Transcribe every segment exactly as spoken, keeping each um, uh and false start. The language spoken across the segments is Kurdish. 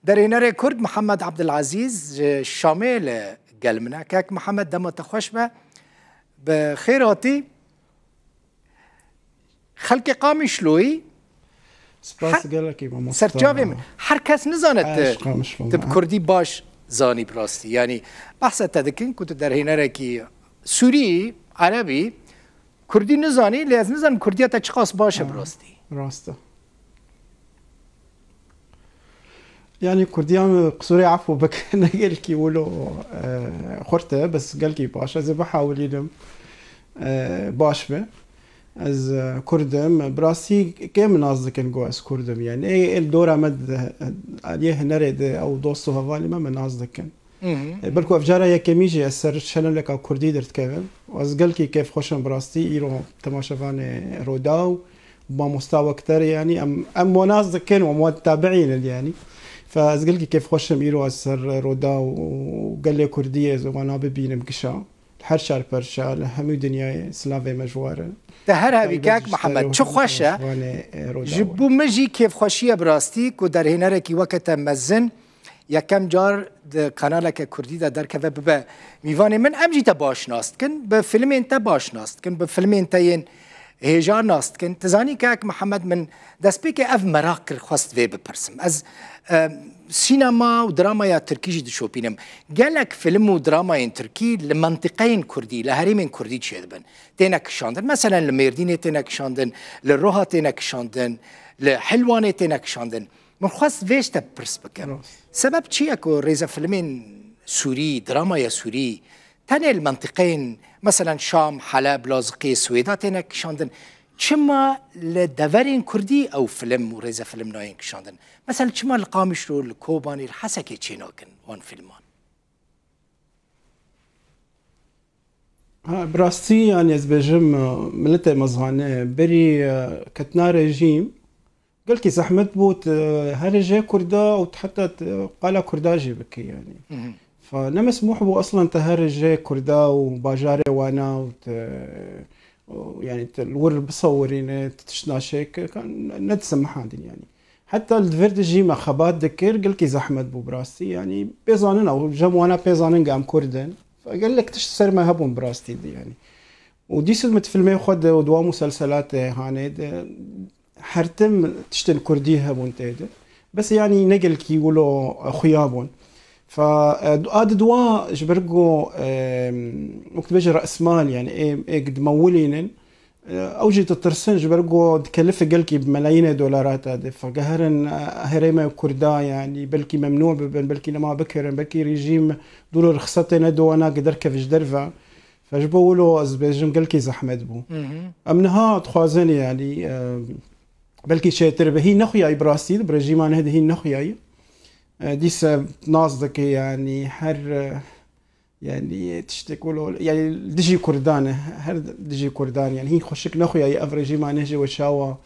Derhênerê Kurd Mihemed Ebdilezîz ji Şamê li gel min e. Kek Mihemed, dema te xweş be. Bi xêr hatî. Xelkê Qamişloyî Spas her gelekî mamosta. Serçavê min. Her kes nizane tu, Eşqa Mişlo tu bi me. Kurdî baş zanî bi rastî. Yanî behsa te dikin ku tu derhênerekî Sûrî, Erebî, Kurdî nizanî, lê ez nizanim Kurdiya te çiqas baş e bi rastî. Rast e. Yanî Kurdiya min, qisûrê efû bik, ne gelkî wilo, e, xurt e, bes gelkî baş e. Ez ê bihewilînim, e, baş be. Ez, e, Kurd im. Bi rastî kêm nas dikin ku ez Kurd im. Yanî ê, ê li dora me de, aliyê hunerê de ew dost û hevalê me, me nas dikin. Hı hı. E, belku ev cara yekemî jî ez ser çeneleka Kurdî derdikevim. Ez gelkî kêfxweş im bi rastî. Îro temaşevanê Rodaw, mamosta wekter, yanî em, em we nas dikin, em we tabiîn in yanî. Fe ez gelkî kêfxweş im îro ez ser Rodaw û gelê Kurdî ez wana bibînim gişa. Li her çar perça, li hemû dinyayê silavê me ji we re. Te her hebî kek Mihemed, çi xweş e. Ji bo min jî kêfxweşî ye bi rastî ku derhênerekî weke te mezin yekem car di kanaleke Kurdî de derkeve bibe mîvanê min. Em jî te baş nas dikin, bi filmên te baş nas dikin, bi filmên te yên hêja nas dikin. Tu zanî kek Mihemed, min destpêkê ev meraq kir, xwest vê bipirsim. Ez, e, sînema û dramaya tirkî jî dişopînim. Gelek film û dramayên tirkî li mentiqeyên Kurdî, li herêmên Kurdî çêdibin. Têne kişandin. Meselen li Mêrdînê têne kişandin, li Roha têne kişandin, li Hilwanê têne kişandin. Min xwest vê ji te pirs bikim. Rast. Sebeb çi ye ku rêzefilmên Sûrî, dramaya Sûrî, tenê li mentiqeyên, meselen Şam, Heleb, Laziqê, Swêda têne kişandin? Çima li deverên Kurdî ew film û rêzefilm nayên kişandin? Meselen çima li Qamişlo, li Kobanê, li Hesekê çênakin wan filman? Ha, bi rastî, yanî ez bêjim, e, miletê me zane, berî, e, ketina rejîm, gelkî zehmet bû, tu herê jê Kurda û tu heta tu qala Kurda jî bikî, yanî. Hı hı. Fa ne mesmûh bû eslen tu herê jê Kurda û bajarê wana û tu, û, yanî, tu li wir bisewirîne, tu tişt naşê, ka, ka, ne disemihadin, yanî. Heta li vir de jî me xebat dikir, gelkî zehmet bû bi rastî. Yanî pê zanin ew, cem wana pê zanin ge em Kurd in. Gelek tişt ser me hebûn bi rastî de, yanî. Û dîs min di filmê xwe de û di wan muselselatê hanê de her tim tiştên Kurdî hebûn tê de. Bes, yanî, ne gelkî wilo xuya bûn. Fa, e, a di dua ji ber ku, e, wek dibêje resmal, yanî, ê, ê dimewilînin, Ew jî ditirsin, ji ber ku dikelife gelkî bi melayînê dolara te dê. Fegeherin, eh, herêmê Kurda, yanî belkî memnû bibin, belkî nema bikirin, belkî rejîm dûr û rixsetê nede wana ki derkeve ji derve. Fe ji bo wilo ez bêjim gelkî zehmet bû. Hı hı. Em niha dixwazin, yanî, eh, belkî çêtir be. Hîn nexuyayî bi rastî, bi rejîma neh de hîn nexuyayî. Eh, dîse nas dike, yanî her, eh, Yanî tiştek wilo, yanî dijî Kurdan e, her dijî Kurdan, yanî hîn xweşik nexuya, yê ev rejîma nehjê we çawa,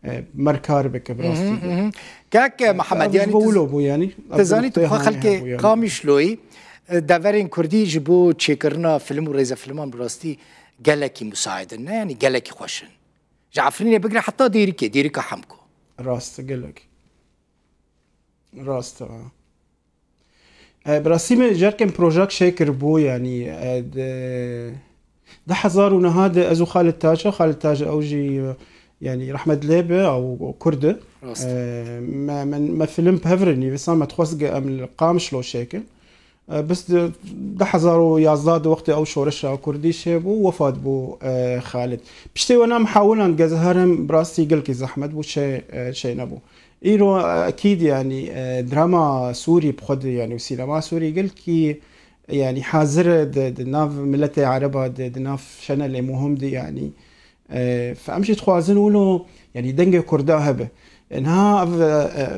e, merkar bike bi rastî de. Mhm, mhm. Kak, e, Mihemed, ev yanî ji bo tu, wilo bû, yanî, tu zanî tu xwe xelkê Qamişloyî, e, deverên Kurdî ji bo çêkirina film û rêzefilman bi rastî gelekî musaid in, ne? Yanî gelekî xweş in. Ji Efrînê bigire heta Dêrikê, Dêrika Hemko. Rast e, gelek. Rast e. E, bi rastî me carkên projek çêkiribû, yanî, e, di, di hezar û neha de ez û Xalid Tac, Xalid Tac ew jî, e, yanî rehmet lê be, ew Kurd e. Rast. E, me, me, me film bi hev re nivîsan, me dixwest ge em li Qamişlo çêkin. E, bis di, di hezar û yazdeh de wextê ew şoreşa Kurdî çêbû, wefat bû, e, Xalid. Piştê wena em hewilan gezeherin bi rastî gelkî zehmet bû, çê, e, çê nebû. Îro, e, ekîd, yanî, e, drama Sûrî bi xwe de, yanî, û sînema Sûrî gelkî, yanî, hazir e di, di nav miletê Ereba de, di nav şenelê muhim de, yanî, e, fe em jî dixwazin wilo, yanî, dengê Kurda hebe. E, niha ev, e,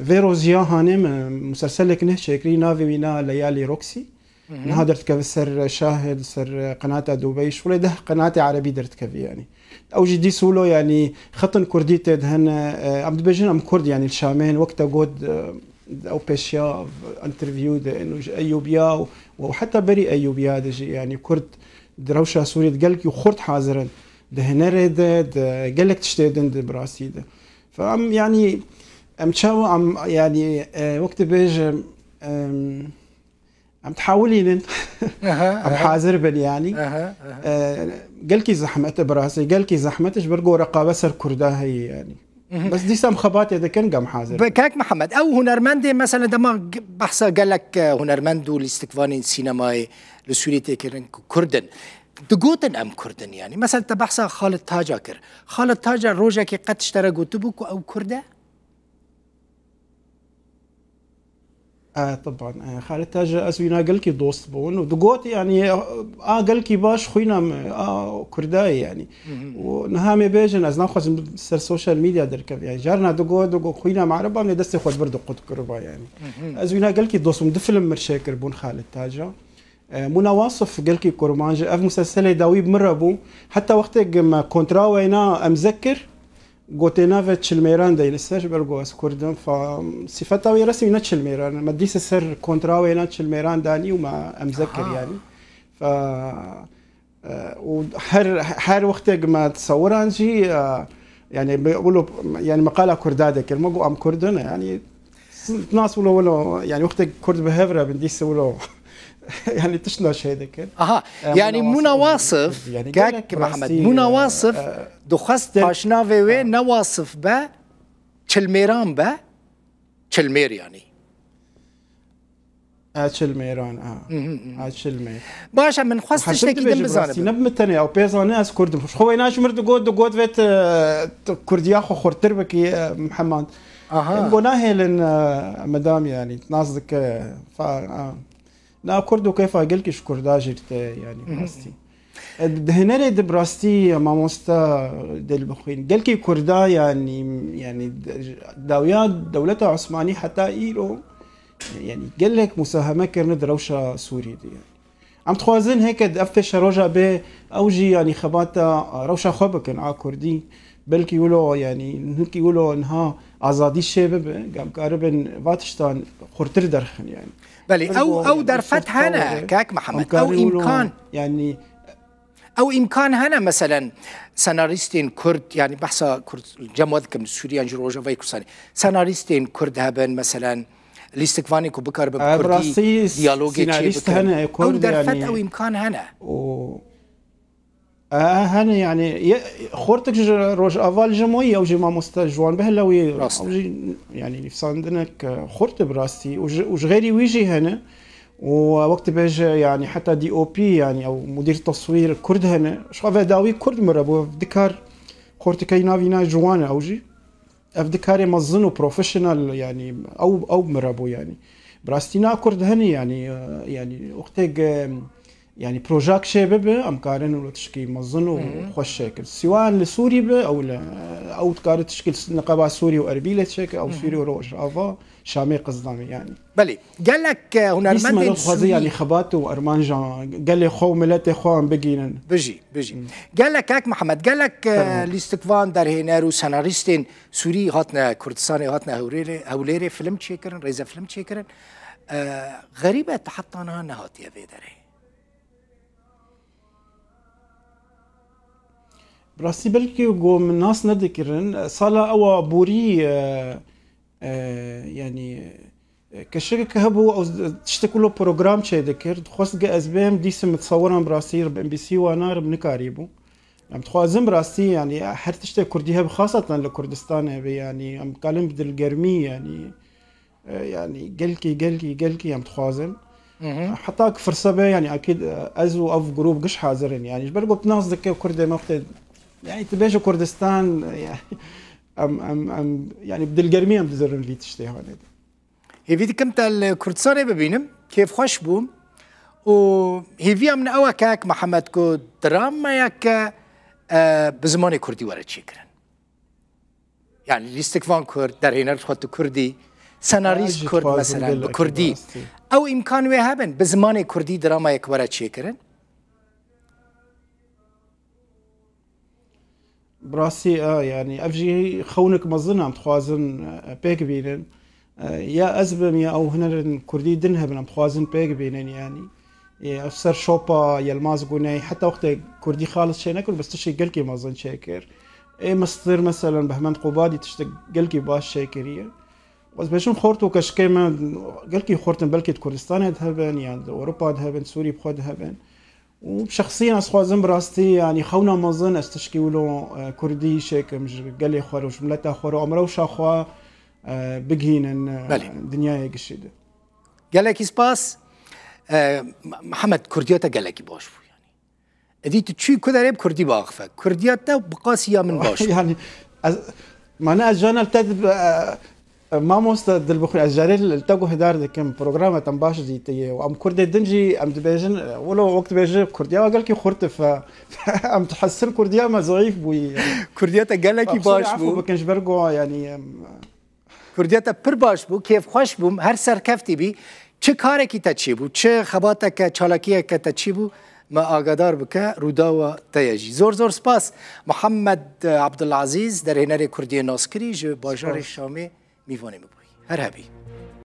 vê roziya hanê me muselselek neh çêkirî, navê wî na Leyalî Roksî. Hı hı. Niha derdikeve ser Şahid, ser qenata Dubey, şûlê deh qenatê erebî derdikevî, yanî. Ew jî dîs wilo, yanî, xetin Kurdî tê de hene, e, em dibêjin em Kurd, yanî, li Şamê hene, wek te got, e, ew pêşiya interview de, û ji Eyûbiya û, û heta berî Eyûbiya de jî, yanî, Kurd di rewşa Sûriyê de gelkî xurt hazir in. Di hunerê de, di gelek tiştê din de bi rastî de. Fe em, yanî, Em çawa em, yanî, e, wek dibêjim, em, em dihewilînin, Aha, em aha, hazir bin, yanî. aha, aha. E, gelkî zehmet e, bi rastî, gelkî zehmet e, ji ber ku reqabet ser Kurda heye, yanî. Mhm. Bes dîsa em xebatê dikin, em hazir bin. Kak Mihemed, ew hunermendê, mesela, dema g-, behsa gelek, e, hunermend û lîstikvanên sînemayê li Sûriyê tê kirin ku Kurd in. Digotin em Kurd in, yanî. Mesela, te behsa Xalid Taca kir. Xalid Taca rojekê qet ji te re gotibû ku ew Kurd e? E, teban, e, Xalid Taca ez wîna gelkî dost bûn û digot, yanî, a gelkî baş xwîna me, a Kurda ye, yanî. Mhm. Û niha em ê bêjin, ez naxwazim ser social media derkevim. Yanî, carna digot, digot xwîna me Ereba, em lê destê xwe dibir diqut kiriba, yanî. Mhm. Ez wîna gelkî dost bûm, du film mir çêkiribûn Xalid Taca. E, Mûna Wasif gelkî kurmanc e. Ev muselselê dawî bi min re bû. Heta wextê ku me kontra weyna emze kir, gotê navê çilmêran deyne ser, ji ber ku ez Kurd im. Fa, sifeta wî resmî ne çilmêran e. Me dîsa ser kontra weyna çilmêran danî û me emze kir, Aha. yanî. Fa, e, û her, her wextê ku me tesewiran jî, e, yanî, me, wilo, yanî, me qala Kurda dikir. Me got, em Kurd in, yanî, Nas wilo wilo, yanî wextê Kurd bi hev re bin dîsa wilo, yanî tişt naşê dikin. Aha, E, yanî Mûna Mûna Wasif, Wasif, yanî kak gelek Mihemed, rastî, Mûna e, Wasif e, dixwest der- paşnavê wê Ha. ne Wasif be, Çilmêran be, Çilmêr yanî. E, Çilmêran, ha. Mhm, mhm. Ha, Çilmêr. Baş e, min xwest Her tiştekî tim din dibêje bi bizanim. rastî, ne bi min tenê, ew pê zane ez Kurd im. Xwe weyna ji mir digot, digot vê tu, tu Kurdiya xwe xurtir bikî, e, Mihemed. Aha. Em got nahêlin, e, medam, yanî, nas dike, fa, a. Na Kurd û kêfa gelkî ji Kurda jî te, yanî, Mhm. rastî. E, di hunerê de bi rastî mamosta Dilbixwîn. Gelkî Kurda, yanî, yanî, dawiya dewleta Osmanî heta îro, yanî, gelek musaheme kirine di rewşa Sûrî de, yanî. Em dixwazin heke ev pêşeroja bê, ew jî, yanî, xebata rewşa xwe bikin a Kurdî. Belkî wilo, yanî, hinkî wilo niha azadî çê bibe, em karibin va tiştan xurtir derxin, yanî. Belê, Belkî ew, o, ew yanî, derfet hene, were. kak Mihemed, Em ew karin wilo, îmkan. yanî, Ew îmkan hene, meselen, senarîstên Kurd, yanî behsa Kurd, cem we dikim, Sûriyan ji Rojavayê Kurdistanê. Senarîstên Kurd hebin, meselen, lîstikvanê ku bikaribin Ev Kurdî rastî diyalogê çê senarîst bikin. hene, Kurd Ew derfet, yanî. ew îmkan hene. O, e, hene, yanî, ye, xortik ji Rojava li Jemoyî, ew jî mamoste Ciwan Behlewî, Rast e. ew jî, yanî, nivîsandinek, e, xort e bi rastî. Û ji, û ji xêrî wî jî hene. Û wek dibêje, yanî, heta D O P, yanî, ew mudîr teswîr Kurd hene. Ji xwe ve dawî Kurd mirebû, ev dikar xortikey navîna Ciwan e ew jî. Ev dikarê mezin û professional, yanî, ew, ew mirebû, yanî. Bi rastî na Kurd hene, yanî, e, yanî, wextê ge, yanî, projak çê bibe, em karin wilo tişkî mezin û Mhm. xweş çêkin. Siwan li Sûrî be, ew li, ew dikare tişkî niqaba Sûrî û Erbîlê çêke, ew Mhm. Sûrî û Rojava, Şamê Qizlamê, yanî. Belê, gelek, e, Dîsa me hunermendên dixwaze, Sûrî yanî, xebat û armanca gelê xwe û miletê xwe em bigînin. Bijî, bijî. Hmm. Gelek, kak Mihemed, gelek, e, Fermo. lîstikvan, derhêner û senarîstên Sûrî hatine Kurdistanê, hatine Hewlêrê, Hewlêrê film çêkirin, rêzefilm çêkirin. E, xerîb e, te heta niha nehatiye vê derê. Bi rastî belkî ku min nas nedikirin. Sala ewa borî, e, e, yanî, e, keşikek hebû, ew tiştek wilo program çêdikir. Dixwest ge ez bêm, dîsim tesewiran bi rastî bi M B C wana re nikarîbû. Em dixwazin bi rastî, yanî, her tiştê Kurdî hebe, xaseten li Kurdistanê hebe, yanî, em kalin bi dilgermî, yanî, e, yanî, gelkî, gelkî, gelkî em dixwazin. Mhm. Heta ki firse be, yanî, akîd, e, ez û ev grûp giş hazir in. Yanî, ji ber ku nas dike Kurdê me wextê, yanî, tu bêje Kurdistan, e, yanî, em, em, em, yanî, bi dilgermî em dizirin vî tiştê hanê de. Hêvî dikim te li Kurdistanê bibînim, kêfxweş bûm û hêviya min ew e kek Mihemed ku dramayeke, e, bi zimanê Kurdî were çêkirin. Yani lîstikvan Kurd, derhêner xwe tu Kurdî, senarîst Kurd, mesela, bi Kurdî. Ew îmkan wê hebin, bi zimanê Kurdî dramayek were çêkirin? Bi rastî, e, yanî ev jî xewnek mezin em dixwazin, e, pêk bînin. E, ya ez bim, ya ew hunerên Kurdî din hebin, em dixwazin pêk bînin, yanî. Ê, ev ser şopa Yilmaz Guney, heta wextê Kurdî xalis çê nekir, bes tiştê gelkî mezin çêkir. Ê Mistir, meselen, Behmend Qubadî tiştek gelkî baş çêkiriye. Ez bêjim xort û keşikê me gelkî xort in, belkî di Kurdistanê de hebin, yan di Ewropa de hebin, Sûrî bi xwe de hebin. Û şexsî ez xwazim bi rastî, yanî xewna mezin ez tişkî wilo, e, kurdî şêkim ji gelê xwe re û ji mileta xwe re, em rewşa xwe, e, bigihînin, e, Belê. dinyayê gişî de. Gelekî spas. E, Mihemed, kurdiya te gelekî baş bû yanî. Edî tu çûyî ku derê bi kurdî biaxife. Kurdiya te bi qasî ya min baş bû. Yanî, ez, mane ez jana li te dib-, e, e, mamoste dilbixwîn, ez jarê li te guhdar dikim. Programa te baş dîtiye. Û em kurdê din jî em dibêjin, e, wilo wek dibêje kurdiya we gelkî xurt e. Em dihesin kurdiya me zayîf bûyî. Kurdiya te gelekî Afsûnê, baş efû bû. bikin ji ber ku, yanî, em, Kurdiya te pir baş bû, kêfxweş bûm, her serkeftî bî. Çi karekî te çêbû, çi xebateke, çalakiyeke te çêbû, me agadar bike, rûdawa te ye jî. Zor zor spas. Mihemed Abdulazîz, derhênerê Kurdiyê naskirî, ji bajarê Spas. Şamê mîvanê min bûyî. Her hebî.